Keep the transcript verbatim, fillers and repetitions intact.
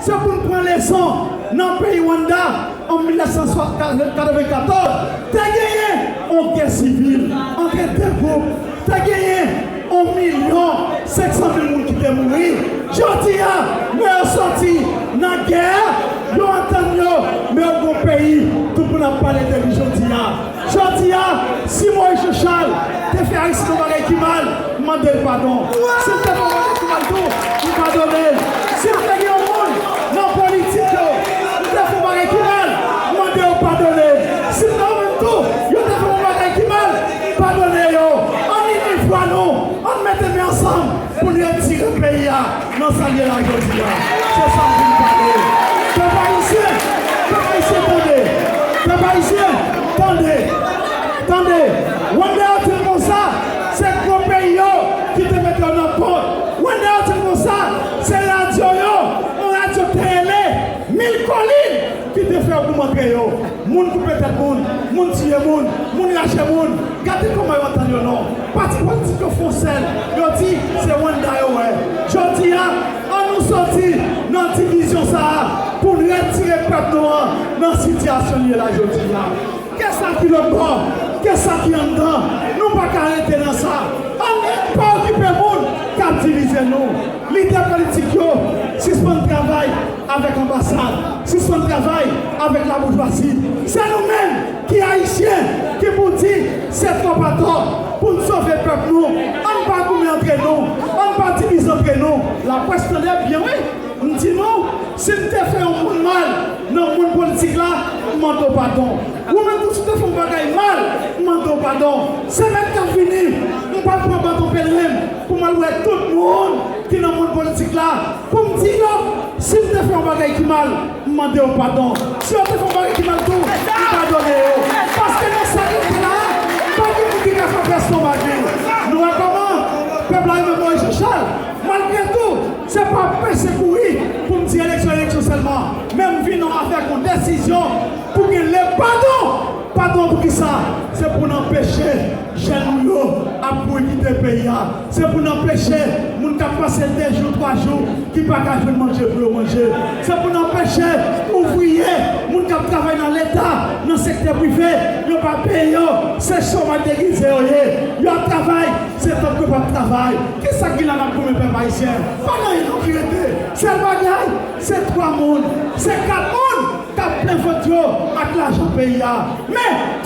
Se pou n pran leson nan peyi Rwanda an mil nèf san katrevenkatòz, te genyen yon gè sivil ant de gwoup, te genyen yon milyon senk san mil moun ki te mouri. Jodi a, lè yo sòti nan gè a, yo antann yo, men yo gon peyi, tout moun ap pale de li jodi a. Jodi a, si Moïse Jean Charles te fè Aristide yon bagay ki mal, m mande l padon. Si l te fè yon bagay ki mal tou, m padone l. Si l te gen yon moun nan politik yo, m te fè yon bagay ki mal, m mande yo padone l. Si nan ou menm tou, yo te fè yon bagay ki mal, padone yo. Ann ini vwa nou, ann mete men ansanm pou n retire peyi a nan sa l ye la jodi a. Se sa m vin pale. Pèp ayisyen, pèp ayisyen tande. Pèp ayisyen, tande. Tande. Wanda yo di l konsa, se gwo peyi yo ki te mete yo nan pòt. Wanda yo di l konsa, se radyo yo, yon radyo te rele Mil Kolin ki te fè yo pou montre yo. Moun koupe tèt moun, moun tiye moun, moun rache moun. Gade kòman yo antann yo non. Pati politik yo fè yon sèl, yo di se Wanda yo wè. Jodi a, ann nou sòti nan divizyon sa a pou n retire pèp nou an nan sitiyasyon l ye la jodi a. Ke sa ki lòt bò, ke sa ki anndan, nou pa ka rete nan sa. Ann pa okipe moun k ap divize nou. Lidè politik yo, sispann travay avèk anbasad, sispann travay avèk laboujwazi. Se nou menm ki ayisyen ki pou di se twòp atò pou n sove pèp nou. Ann pa goumen antre nou, ann pa divize antre nou. Laprès tande byen wi. M di nou, si m te fè yon moun mal nan mond politik la, m mande w padon. Ou menm tou, si w te fè yon bagay mal, m mande w padon. Semèn k ap vini, m pral pran baton pèleren m pou m al wè tout moun ki nan mond politik la, pou m di yo, si m te fè yon bagay ki mal, m mande yo padon. Si yo te fè yon bagay ki mal tou, m padone yo. Paske nan sa yo fè la, pa gen moun ki ka fè pèsonn bagay. Nou wè kòman pèp la renmen Moïse Jean Charles. Malgre tou, se pa pèse kouri pou m di eleksyon, eleksyon sèlman. Men m vin avèk yon desizyon pou gen le padon. Padon pou kisa? Se pou n anpeche jèn nou yo ap kouri kite peyi a. Se pou n anpeche moun k ap pase de jou, twa jou, ki pa ka jwenn manje pou yo manje. Se pou n anpeche ouvriye, moun k ap travay nan Leta, nan sektè prive, yo pa peye yo. Se chomaj degize yo ye. Yo ap travay, se tankou yo p ap travay. Kisa ki la n ap goumen pèp ayisyen? Pa gen anyen non ki rete. Sèl bagay, se twa moun, se kat moun k ap plen vant yo ak lajan peyi a. Men,